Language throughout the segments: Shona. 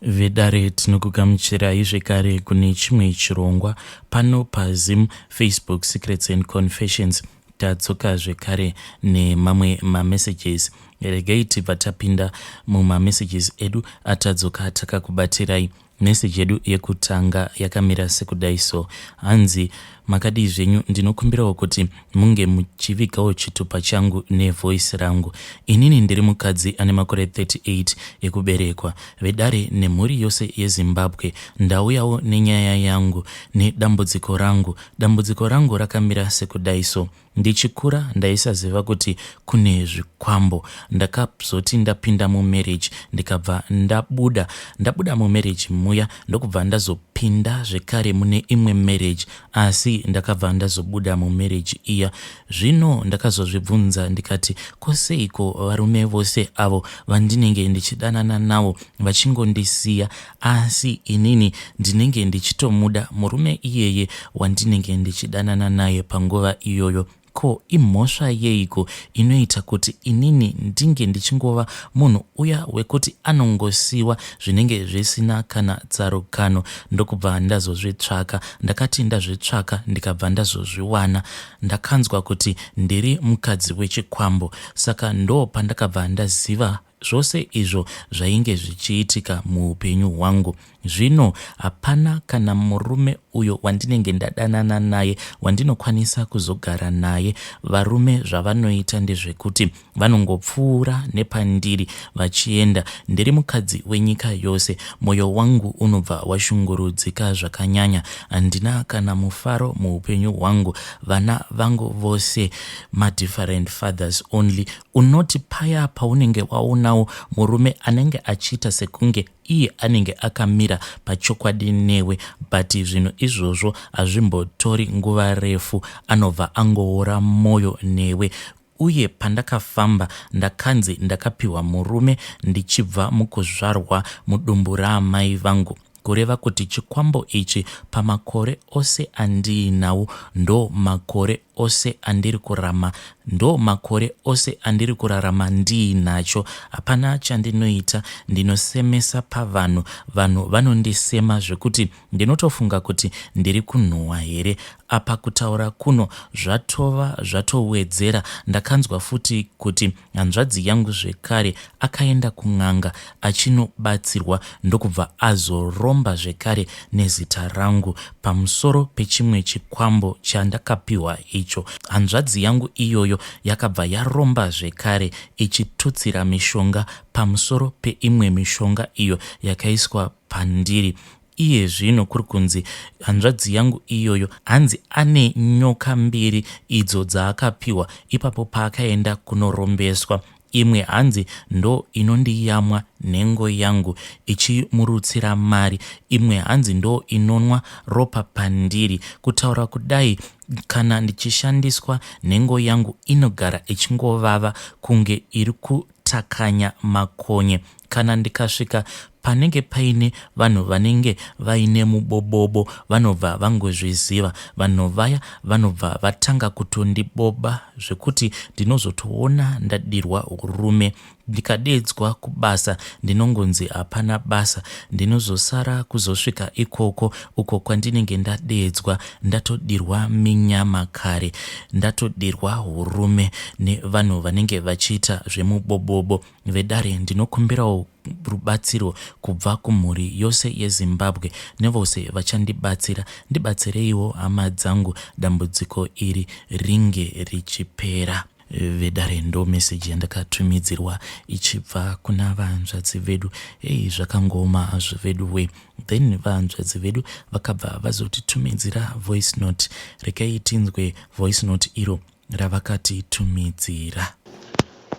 Vedare tinokugamuchirai zvekare kune chimwe chirongwa pano paZim Facebook Secrets and Confessions. Tadzoka zvekare nemamwe mamessages. Regai tibva tapinda mumamessages edu atadzoka takakubatirai. Message yedu yekutanga yakamira sekudai so. Hanzi makadii zvenyu ndinokumbirawo kuti munge muchivigawo chitupa changu nevoice rangu. Inini ndiri mukadzi ane makore 38 ekuberekwa. Vedare nemhuri yose yeZimbabwe ndauyawo nenyaya yangu nedambudziko rangu. Dambudziko rangu rakamira sekudai so. Ndichikura ndaisaziva kuti kune zvikwambo. Ndakazoti ndapinda mumarriage ndikabva ndabuda. Ndabuda mumarriage muya ndokubva ndazopinda zvekare mune imwe marriage asi ndakabva ndazobuda mumarriage iya. Zvino ndakazozvibvunza ndikati ko seiko varume vose avo vandinenge ndichidanana navo vachingondisiya asi inini ndinenge ndichitomuda murume iyeye wandinenge ndichidanana naye panguva iyoyo ko imhosva yeiko inoita kuti inini ndinge ndichingova munhu uya wekuti anongosiwa zvinenge zvisina kana tsarukano ndokubva ndazozvitsvaka ndakati ndazvitsvaka ndikabva ndazozviwana ndakanzwa kuti ndiri mukadzi wechikwambo saka ndo pandakabva ndaziva Zvose izvo zvainge zvichiitika muupenyu hwangu. Zvino hapana kana murume uyo wandinenge ndadanana naye wandinokwanisa kuzogara naye. Varume zvavanoita ndezvekuti vanongopfuura nepandiri vachienda. Ndiri mukadzi wenyika yose. Moyo wangu unobva washungurudzika zvakanyanya. Handina kana mufaro muupenyu hwangu. Vana vangu vose madifferent fathers only. Unoti paya paunenge waonawo murume anenge achiita sekunge iye anenge akamira pachokwadi newe but zvinhu izvozvo hazvimbotori nguva refu anobva angoora moyo newe uye pandakafamba ndakanzi ndakapiwa murume ndichibva mukuzvarwa mudumbu raamai vangu kureva kuti chikwambo ichi pamakore ose andiinawo ndo makore ose andiri kurama ndo makore ose andiri kurarama ndiinacho hapana chandinoita ndinosemesa pavanhu vanhu vanondisema zvekuti ndinotofunga kuti ndiri kunhuhwa here apa kutaura kuno zvatova zvatowedzera ndakanzwa futi kuti Hanzvadzi yangu zvekare akaenda kun'anga achinobatsirwa ndokubva azoromba zvekare nezita rangu pamusoro pechimwe chikwambo chandakapihwa icho. Hanzvadzi yangu iyoyo yakabva yaromba zvekare ichitutsira mishonga pamusoro peimwe mishonga iyo yakaiswa pandiri. Iye zvino kuri kunzi hanzvadzi yangu iyoyo hanzi ane nyoka mbiri idzo dzaakapiwa ipapo paakaenda kunorombeswa. Imwe hanzi ndo inondiyamwa nhengo yangu ichimurutsira mari, imwe hanzi ndo inonwa ropa pandiri. Kutaura kudai kana ndichishandiswa nhengo yangu inogara ichingovava kunge iri kutakanya makonye. Kana ndikasvika panenge paine vanhu vanenge vaine mubobobo vanobva vangozviziva. Vanhu vaya vanobva vatanga kutondiboba zvekuti ndinozotoona ndadirwa urume. Ndikadeedzwa kubasa ndinongonzi hapana basa. Ndinozosara kuzosvika ikoko uko kwandinenge ndadeedzwa ndatodirwa minyama kare. Ndatodirwa hurume nevanhu vanenge vachiita zvemubobobo. Vedare ndinokumbirawo rubatsiro kubva kumhuri yose yeZimbabwe nevose vachandibatsira. Ndibatsireiwo hama dzangu dambudziko iri ringe richipera. Vedare ndo message yandakatumidzirwa ichibva kuna vahanzvadzi vedu. Hey, zvakangooma hazvo veduwe. Then vahanzvadzi vedu vakabva vazotitumidzira voice note. Regai tinzwe voice note iro ravakatitumidzira.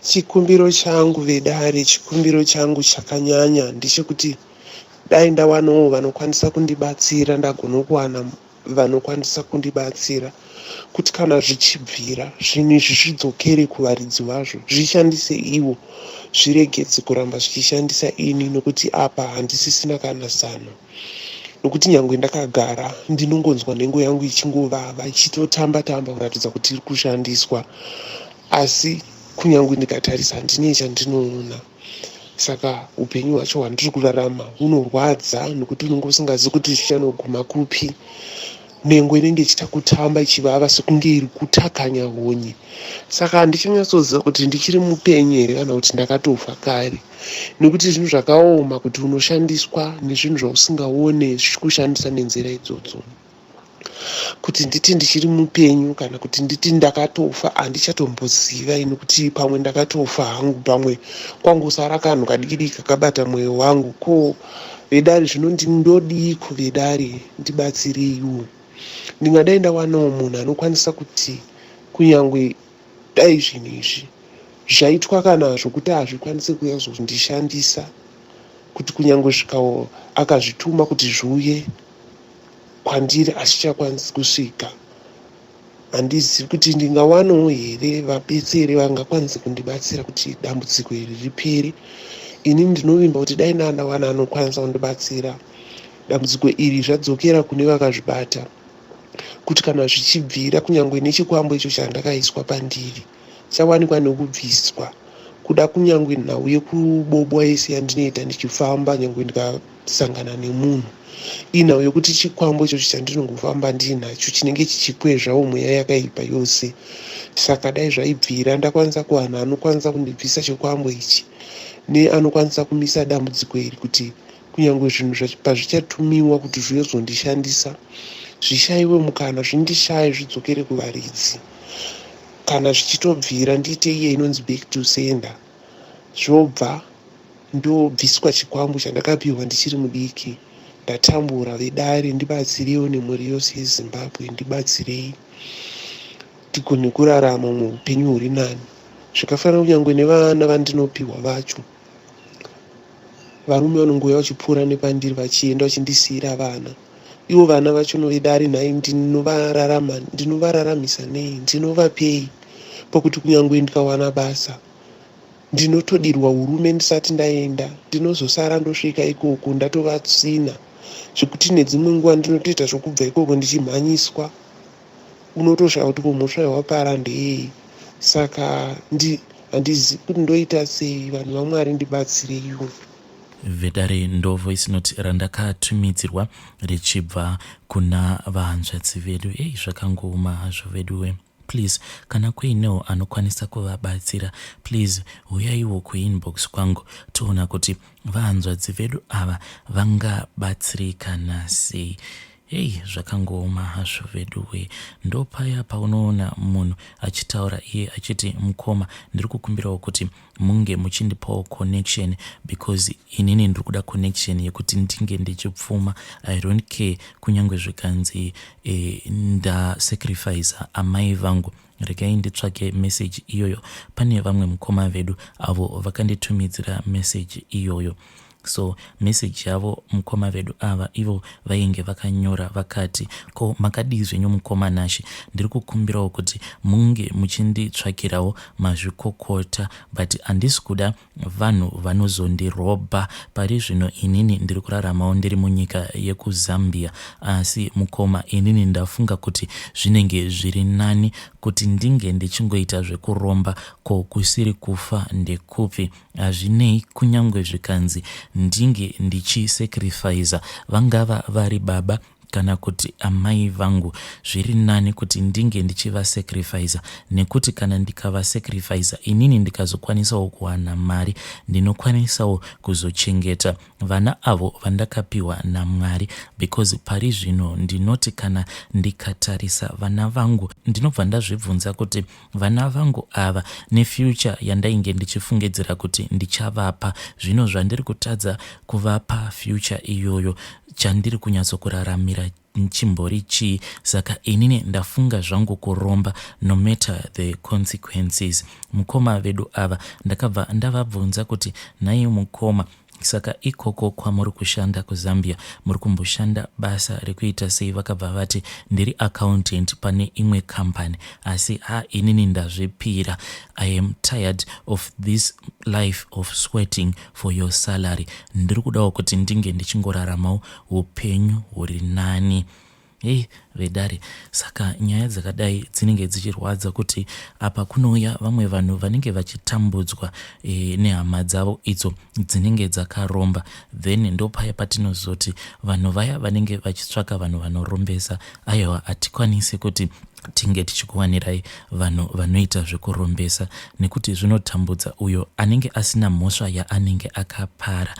Chikumbiro changu vedare, chikumbiro changu chakanyanya ndechekuti dai ndawanawo vanokwanisa kundibatsira, ndagona kuwana vanokwanisa kundibatsira kuti kana zvichibvira zvinhu izvi zvidzokere kuvaridzi vazvo, zvishandise ivo, zviregedze kuramba zvichishandisa ini nokuti apa handisisina kana zano. Nokuti nyangwe ndakagara ndinongonzwa nhengo yangu ichingovava ichitotamba tamba kuratidza kuti iri kushandiswa asi kunyangwe ndikatarisa handinei chandinoona. Saka upenyu hwacho hwandiri kurarama hunorwadza nekuti unenge usingazivi kuti zvichanoguma kupi. Nhengo inenge ichiita kutamba ichivava sekunge iri kutakanya honye. Saka handichanyatsoziva kuti ndichiri mupenyu here kana kuti ndakatofa kare nekuti zvinhu zvakaoma kuti unoshandiswa nezvinhu zvausingaone zvichikushandisa nenzira idzodzo. Kuti nditi ndichiri mupenyu kana kuti nditi ndakatofa handichatomboziva ini kuti pamwe ndakatofa hangu pamwe kwangosara kanhu kadikidiki kakabata mwoyo wangu. Ko vedare zvino ndodiiko vedare ndibatsireiwo. Ndingadai ndawanawo munhu anokwanisa kuti kunyangwe dai zvinhu izvi zvaitwa kana zvokuti hazvikwanise kuuya kuzondishandisa kuti kunyangwe zvikawo akazvituma kuti zviuye kwandiri hazvichakwanisi kusvika. Handizivi kuti ndingawanawo here vabetseri vangakwanise kundibatsira kuti dambudziko iri ripere. Ini ndinovimba kuti dai ndandawana anokwanisa kundibatsira dambudziko iri zvadzokera kune vakazvibata kuti kana zvichibvira kunyangwe nechikwambo icho chandakaiswa pandiri chawanikwa nekubviswa kuda kunyangwe nhau yekubobwa yese yandinoita ndichifamba nyangwe ndikasangana nemunhu inhau yekuti chikwambo ichocho chandinongofamba ndiinacho chinenge chichikwezvawo mweya yakaipa yose. Saka dai zvaibvira ndakwanisa kuwana anokwanisa kundibvisa chikwambo ichi neanokwanisa kumisa dambudziko iri kuti kunyangwe zvinhu pazvichatumiwa kuti zviyozondishandisa zvishaiwe mukana zvindishaye zvidzokere kuvaridzi. Kana zvichitobvira ndiite iye inonzi back to sender zvobva ndobviswa chikwambo chandakapihwa ndichiri mudiki. Ndatambura vedare ndibatsireiwo nemhuri yose yeZimbabwe ndibatsirei tigone kurarama muupenyu huri nani. Zvakafanana kunyangwe nevana vandinopihwa vacho varume vanongouya vachipfuura nepandiri vachienda vachindisiira vana. Ivo vana vacho vedare nhai ndinovararama ndinovararamisa nei ndinovapei pakuti kunyangwe ndikawana basa ndinotodirwa urume ndisati ndaenda ndinozosara ndosvika ikoko ndatova tsvina zvekuti nedzimwe nguva ndinotoita zvokubva ikoko ndichimhanyiswa unotoshaya kuti ko mhosva yawapara ndeyei saka handizivi kuti ndoita sei vanhu vamwari ndibatsireiwo. Vedare ndo voice note randakatumidzirwa richibva kuna vahanzvadzi vedu. Ei zvakangooma hazvo veduwe. Please kana kuinewo anokwanisa kuvabatsira please huyaiwo kuinbox kwangu toona kuti vahanzvadzi vedu ava vangabatsirikana sei. Hey zvakangooma hazvo veduwee. Ndopaya paunoona munhu achitaura iye achiti mukoma ndiri kukumbirawo kuti munge muchindipawo connection because inini ndiri kuda connection yekuti ndinge ndichipfuma. I don't care kunyange zvikanzi eh, ndasacrifice amai vangu regai nditsvage message iyoyo. Pane vamwe mukoma vedu avo vakanditumidzira message iyoyo. So message yavo mukoma vedu ava ivo vainge vakanyora vakati, ko makadii zvenyu mukoma Nashe, ndiri kukumbirawo kuti munge muchinditsvakirawo mazvikokota but handisi kuda vanhu vanozondirobha. Pari zvino inini ndiri kuraramawo ndiri munyika yekuZambia asi mukoma inini ndafunga kuti zvinenge zviri nani kuti ndinge ndichingoita zvekuromba ko kusiri kufa ndekupi. Hazvinei kunyangwe zvikanzi ndinge ndichi sacrificer vangava vari baba kana kuti amai vangu zviri nani kuti ndinge ndichiva sacrificer nekuti kana ndikava sacrificer inini ndikazokwanisawo kuwana mari ndinokwanisawo kuzochengeta vana avo vandakapiwa naMwari because pari zvino ndinoti kana ndikatarisa vana vangu ndinobva ndazvibvunza kuti vana vangu ava nefuture yandainge ndichifungidzira kuti ndichavapa zvino zvandiri kutadza kuvapa future iyoyo chandiri kunyatsokuraramira chimbori chii saka inini ndafunga zvangu kuromba no matter the consequences. Mukoma vedu ava ndakabva ndavabvunza kuti nhai mukoma Saka ikoko kwamuri kushanda kuZambia muri kumboshanda basa rekuita sei vakabva vati ndiri accountant pane imwe company asi ha inini ndazvipira I am tired of this life of sweating for your salary ndiri kudawo kuti ndinge ndichingoraramawo upenyu huri nani. Hei vedare, saka nyaya dzakadai dzinenge dzichirwadza kuti apa kunouya vamwe vanhu vanenge vachitambudzwa e, nehama dzavo idzo dzinenge dzakaromba, then ndopaya patinozoti vanhu vaya vanenge vachitsvaka vanhu vanorombesa, aiwa hatikwanisi kuti tinge tichikuwanirai vanhu vanoita zvekurombesa nekuti zvinotambudza uyo anenge asina mhosva yaanenge akapara.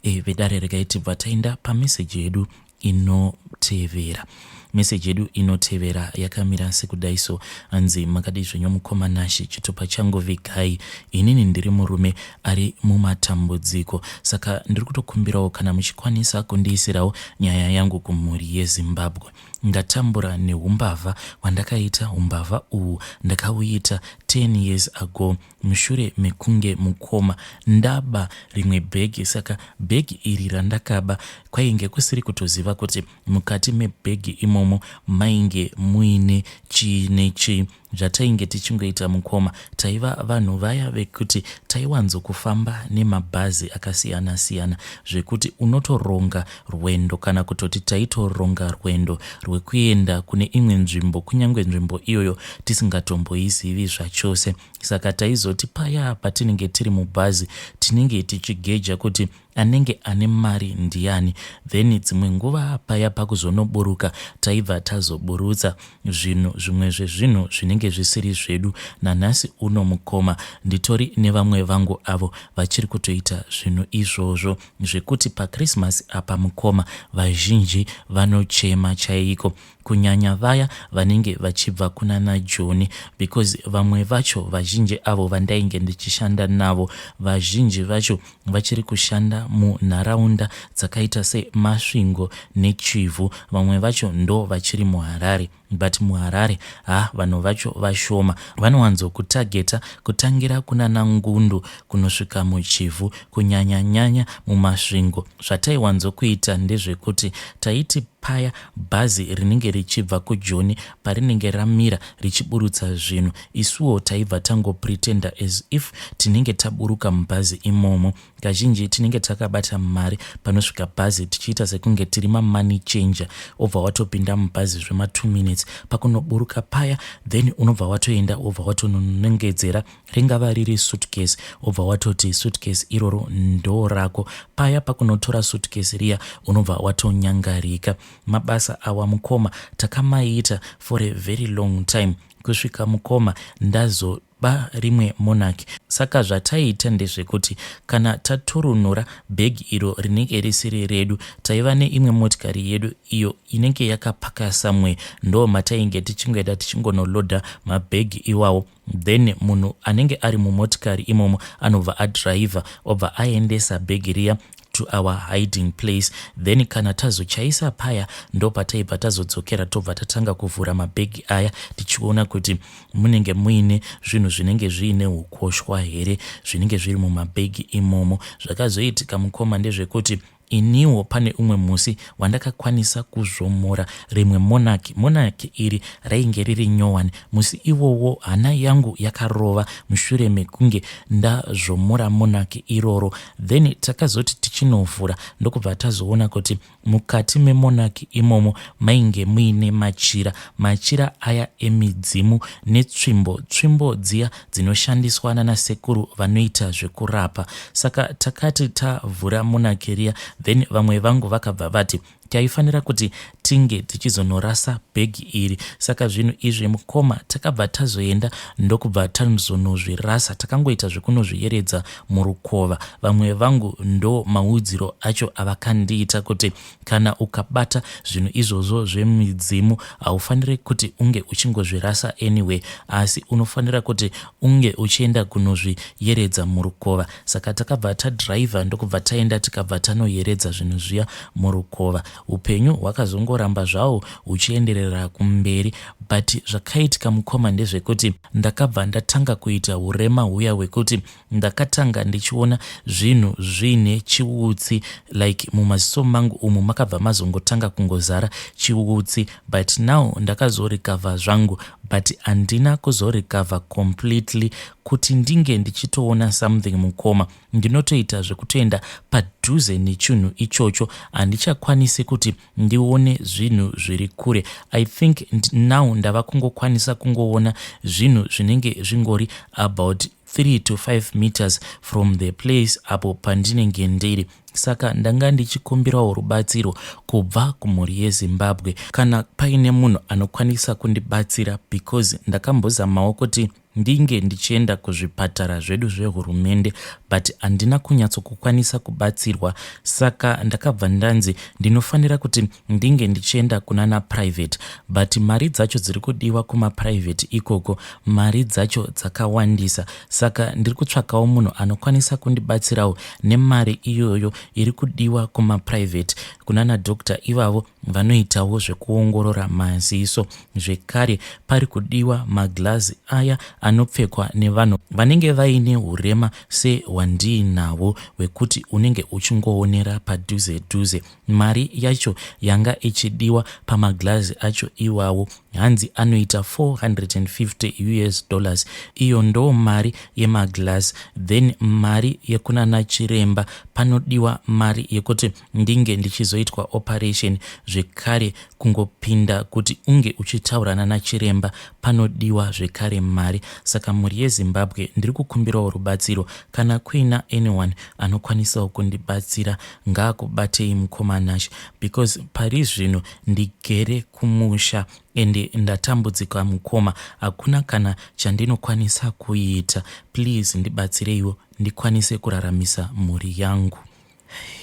E, vedare regai tibva taenda pameseji yedu inotevera. Meseji yedu inotevera yakamira sekudai so, hanzi makadii zvenyu mukoma Nashe, chitupa changu vigai, inini ndiri murume ari mumatambudziko saka ndiri kutokumbirawo kana muchikwanisa kundiisirawo nyaya yangu kumhuri yeZimbabwe. Ndatambura nehumbavha hwandakaita, humbavha uhu ndakauita 10 years ago mushure mekunge mukoma ndaba rimwe bhegi saka bhegi iri randakaba kwainge kusiri kutoziva kuti mukati mebhegi imomo mainge muine chii nechii. Zvatainge tichingoita mukoma taiva vanhu vaya vekuti taiwanzo kufamba nemabhazi akasiyana siyana zvekuti unotoronga rwendo kana kutoti taitoronga rwendo rwekuenda kune imwe nzvimbo kunyange nzvimbo iyoyo tisingatomboizivi zvachose. Saka taizoti paya patinenge tiri mubhazi tinenge tichigeja kuti anenge ane mari ndiani then dzimwe nguva paya pakuzonoburuka taibva tazoburutsa zvinhu zvimwe zvezvinhu zvinenge zvisiri zvedu. Nanhasi uno mukoma nditori nevamwe vangu avo vachiri kutoita zvinhu izvozvo zvekuti paChristmas apa mukoma vazhinji vanochema chaiko. Kunyanya vaya vanenge vachibva kunana Joni because vamwe vacho vazhinji avo vandainge ndichishanda navo vazhinji vacho vachiri kushanda munharaunda dzakaita seMasvingo neChivhu vamwe vacho ndo vachiri muHarare but muHarare ha vanhu vacho vashoma vanowanzokutageta kutangira kunana Ngundu kunosvika muChivhu kunyanya nyanya muMasvingo. Zvataiwanzokuita ndezvekuti taiti paya bhazi rinenge richibva kuJoni parinenge ramira richiburutsa zvinhu isuwo taibva tangopretender as if tinenge taburuka mubhazi imomo. Kazhinji tinenge takabata mari panosvika bhazi tichiita sekunge tiri mamoney changer wobva watopinda mubhazi zvema two minutes pakunoburuka paya then unobva watoenda wobva watononongedzera ringava riri suitcase wobva watoti suitcase iroro ndo rako paya pakunotora suitcase riya unobva watonyangarika mabasa awa mukoma takamaita for a very long time kusvika mukoma ndazo ba rimwe monarch saka zvataiita ndezvekuti kana taturunura bhegi iro rinenge risiri redu taiva neimwe motikari yedu iyo inenge yakapaka somewhere ndo matainge tichingoenda tichingonolodha mabhegi iwawo Then munhu anenge ari mumotikari imomo anobva adriver obva aendesa bhegi riya to our hiding place then kana tazochaisa paya ndopataibva tazodzokera tobva tatanga kuvhura mabhegi aya tichiona kuti munenge muine zvinhu zvinenge zviine ukoshwa here zvinenge zviri mumabhegi imomo. Zvakazoitika mukoma ndezvekuti Iniwo pane umwe musi wandakakwanisa kuzvomora rimwe monarch. Monarch iri rainge riri nyowani. Musi iwowo hana yangu yakarova mushure mekunge ndazvomora monarch iroro. Then takazoti tichinovhura ndokubva tazoona kuti mukati memonarch imomo mainge muine machira. Machira aya emidzimu netsvimbo. Tsvimbo dziya dzinoshandiswa nanasekuru vanoita zvekurapa. Saka takati tavhura monarch riya then vamwe vangu vakabva vati taifanira kuti tinge tichizonorasa bhegi iri. Saka zvinhu izvi mukoma takabva tazoenda ndokubva tazonozvirasa. Takangoita zvekunozviyeredza murukova. Vamwe vangu ndo maudziro acho avakandiita kuti Kana ukabata zvinhu izvozvo zvemidzimu haufanire kuti unge uchingozvirasa anyway asi unofanira kuti unge uchienda kunozviyeredza murukova. Saka takabva tadriver ndokubva taenda tikabva tanoyeredza zvinhu zviya murukova. Hupenyu hwakazongoramba zvawo huchienderera kumberi But zvakaitika mukoma ndezvekuti ndakabva ndatanga kuita urema huya hwekuti ndakatanga ndichiona zvinhu zviine chiutsi, like mumaziso mangu umu makabva mazongotanga kungozara chiutsi. But now ndakazorecover zvangu, but handina kuzorecover completely kuti ndinge ndichitoona something. Mukoma, ndinotoita zvekutoenda padhuze nechinhu ichocho, handichakwanisi kuti ndione zvinhu zviri kure. I think now ndava kungokwanisa kungoona zvinhu zvinenge zvingori about 3 to 5 meters from the place apo pandinenge ndiri. Saka ndanga ndichikumbirawo rubatsiro kubva kumhuri yeZimbabwe, kana paine munhu anokwanisa kundibatsira, because ndakambozamawo kuti ndinge ndichienda kuzvipatara zvedu zvehurumende, but handina kunyatsokukwanisa kubatsirwa. Saka ndakabva ndanzi ndinofanira kuti ndinge ndichienda kunana private, but mari dzacho dziri kudiwa kumaprivate ikoko, mari dzacho dzakawandisa. Saka ndiri kutsvakawo munhu anokwanisa kundibatsirawo nemari iyoyo iri kudiwa kumaprivate, kunana doctor ivavo vanoitawo zvekuongorora maziso. Zvekare pari kudiwa maglazi aya anopfekwa nevanhu vanenge vaine urema sehwandiinahwo, hwekuti unenge uchingoonera padhuze dhuze. Mari yacho yanga ichidiwa pamaglazi acho iwawo hanzi anoita $450. Iyo ndo mari yemaglazi. Then mari yekunana chiremba, panodiwa mari yekuti ndinge ndichizoitwa operation. Zvekare kungopinda kuti unge uchitaurana nachiremba panodiwa zvekare mari. Saka mhuri yeZimbabwe, ndiri kukumbirawo rubatsiro. Kana kuina anyone anokwanisawo kundibatsira, ngaakubatei mukoma Nash, because pari zvino ndigere kumusha ende ndatambudzika mukoma, hakuna kana chandinokwanisa kuita. Please ndibatsireiwo ndikwanise kuraramisa mhuri yangu.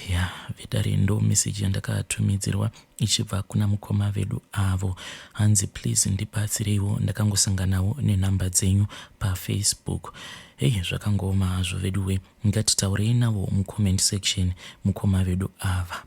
Ya, vedare, ndo meseji yandakatumidzirwa ichibva kuna mukoma vedu avo. Hanzi, "Please ndibatsireiwo, ndakangosanganawo nenhamba dzenyu paFacebook." Hei, zvakangooma hazvo veduwe. Ngatitaurei navo mucomment section, mukoma vedu ava.